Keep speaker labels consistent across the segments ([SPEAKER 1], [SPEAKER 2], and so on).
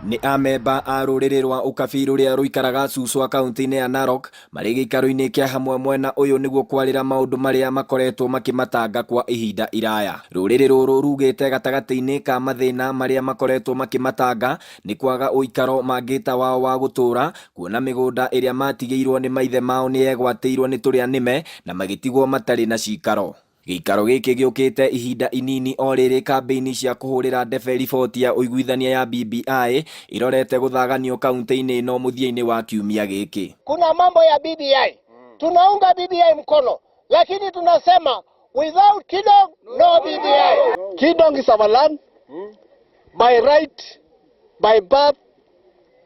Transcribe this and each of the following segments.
[SPEAKER 1] Nĩ amemba a rũrĩrĩ rwa Ũkabi rũrĩa rũikaraga Suswa kaunti-inĩ ya Narok marĩ gĩikaro-inĩ kĩa hamwe mwena ũyũ nĩguo kwarĩra maũndũ marĩa makoretwo makĩmatanga kwa ihinda iraya. Rũrĩrĩ rũrũ rugĩte gatagatĩ-inĩ ka mathĩna marĩa makoretwo makĩmatanga nĩ kwaga ũikaro mangĩta wao wa gũtũũra, kuona mĩgũnda ĩrĩa matigĩirwo nĩ maithe mao nĩ yegwatĩirwo nĩ tũrĩa nĩme na magĩtigwo matarĩ na cikaro. Gĩikaro gĩkĩ gĩũkĩte ihinda inini o rĩrĩ kambĩini cia kũhũrĩra ndebe riboti ya ũiguithania ya BBI irorete gũthaganio kaunti-inĩ ĩno mũthia-inĩ wa kiumia gĩkĩ.
[SPEAKER 2] Kuna mambo ya BBI, tunaunga BBI mkono, lakini tunasema without Kidong no BBI.
[SPEAKER 3] Kidong is our land by right, by birth,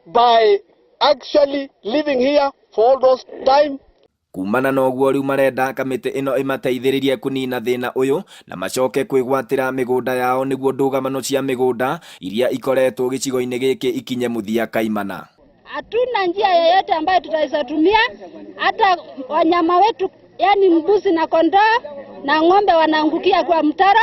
[SPEAKER 3] by actually living here for all those time.
[SPEAKER 1] Kumana na ũguo rĩu marenda kamĩtĩ ĩno ĩmateithĩrĩrie kũnina thĩna ũyũ na macoke kwĩgwatĩra mĩgũnda yao nĩguo ndũgamano cia mĩgũnda iria ikoretwo gĩcigo-inĩ gĩkĩ ikinye mũthia kaimana.
[SPEAKER 4] Hatuna njia yoyote ambayo tutaweza tumia, hata wanyama wetu, yani mbuzi na kondoo na ng'ombe wanaangukia kwa mtaro.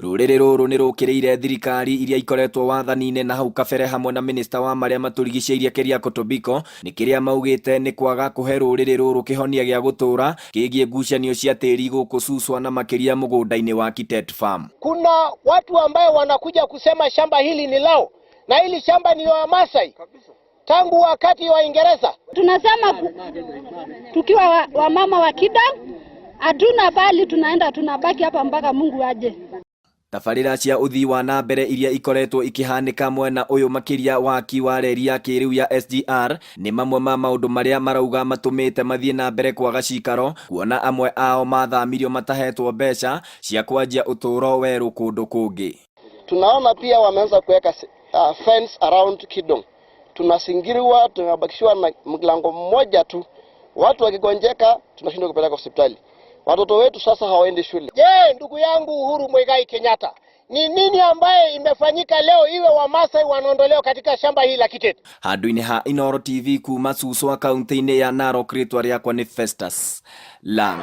[SPEAKER 1] Rũrĩrĩ rũrũ nĩ rũkĩrĩire thirikari iria ikoretwo wathani-inĩ na hau kabere hamwe na minista wa marĩa matũrigicĩirie Keriako Tobiko nĩ kĩrĩa maugĩte nĩ kwaga kũhe rũrĩrĩ rũrũ kĩhonia gĩa gũtũũra kĩgiĩ ngucanio cia tĩri gũkũ Suswa na makĩria mũgũnda-inĩ wa Kitet Farm.
[SPEAKER 2] Kuna watu ambayo wanakuja kusema shamba hili ni lao na hili shamba ni ya Masai tangu wakati wa Uingereza.
[SPEAKER 4] Tunasema tukiwa wamama wa Kidong hatuna bali tunaenda tunabaki hapa mpaka Mungu aje.
[SPEAKER 1] Tabarĩra cia ũthii wa na mbere iria ikoretwo ikĩhanĩka mwena ũyũ makĩria waki wa reri ya kĩrĩu ya SGR nĩ mamwe ma maũndũ marĩa marauga matũmĩte mathiĩ na mbere kwaga cikaro kuona amwe ao mathamirio matahetwo mbeca cia kwanjia ũtũũro werũ kũndũ kũngĩ.
[SPEAKER 3] Tunaona pia wameanza kuweka fence around Kidong. Tunazingirwa, tumebakishiwa na mlango mmoja tu. Watu wakigonjeka tunashindwa kupeleka hospitali. Watoto wetu sasa hawaendi shule.
[SPEAKER 2] Je, ndugu yangu Uhuru Muigai Kenyatta, ni nini ambaye imefanyika leo iwe Wamasai wanaondolewa katika shamba hili la Kitet?
[SPEAKER 1] Handũ-inĩ ha Inooro TV kuma Suswa kaunti-inĩ ya Narok, rĩtwa rĩakwa nĩ Festus Lang.